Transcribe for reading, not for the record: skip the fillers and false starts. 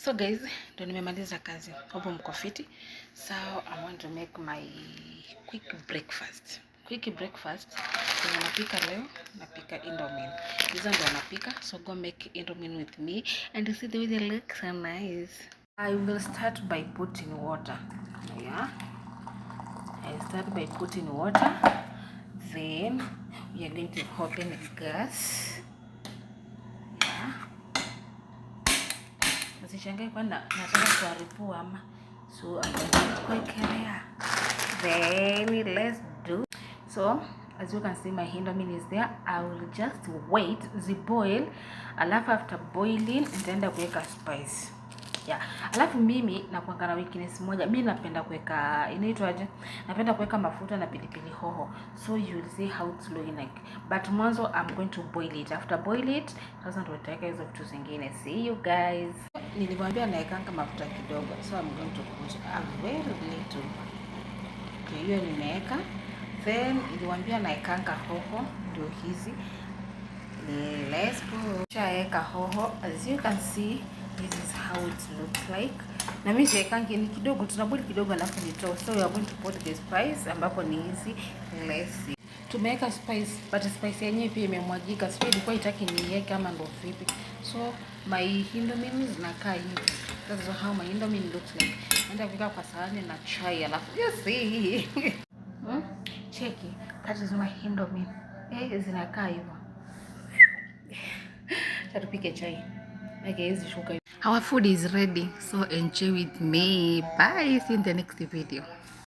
So guys, ndo nimemaliza kazi. Hope mko fiti. So I want to make my quick breakfast. Napika leo, napika indomie. Hizo ndo napika, so go make indomie with me and see the way they look so nice. I will start by putting water. Yeah. I start by putting water. Then we are going to open the gas. Yeah. Usishangae kwa nataka kuharibu ama. So I'm going to kuwekelea. Then let's do. So as you can see, my indomie is there. I will just wait ziboil, alafu after boiling nitaenda kuweka spice. Yeah. Alafu mimi nakuanga na weakness moja. Mimi napenda kuweka inaitwaje? Napenda kuweka mafuta na pilipili hoho. So you will see how it's looking like. But mwanzo I'm going to boil it. After boil it, sasa ndo nitaweka hizo vitu zingine. See you guys. Niliwaambia naekanga mafuta kidogo. So I'm going to put a very little. Okay, hiyo nimeweka. Then niliwaambia naekanga hoho ndio hizi. Let's put chaeka hoho. As you can see, this is how it looks like. Na mimi chaekangi ni kidogo, tunabuli kidogo alafu nitoe. So we are going to put the spice ambapo ni hizi. Let's see. Tumeweka spice, but spice yenyewe pia imemwagika. Sio ilikuwa itaki niweke kama ndo vipi. So my indomie zinakaa hivi. That's how my indomie looks like. Naenda kuweka kwa sahani na chai alafu you see. Cheki, that is my indomie. Zinakaa hivyo. Tupike chai. Okay, hizi shuka. Our food is ready, so enjoy with me. Bye, see you in the next video.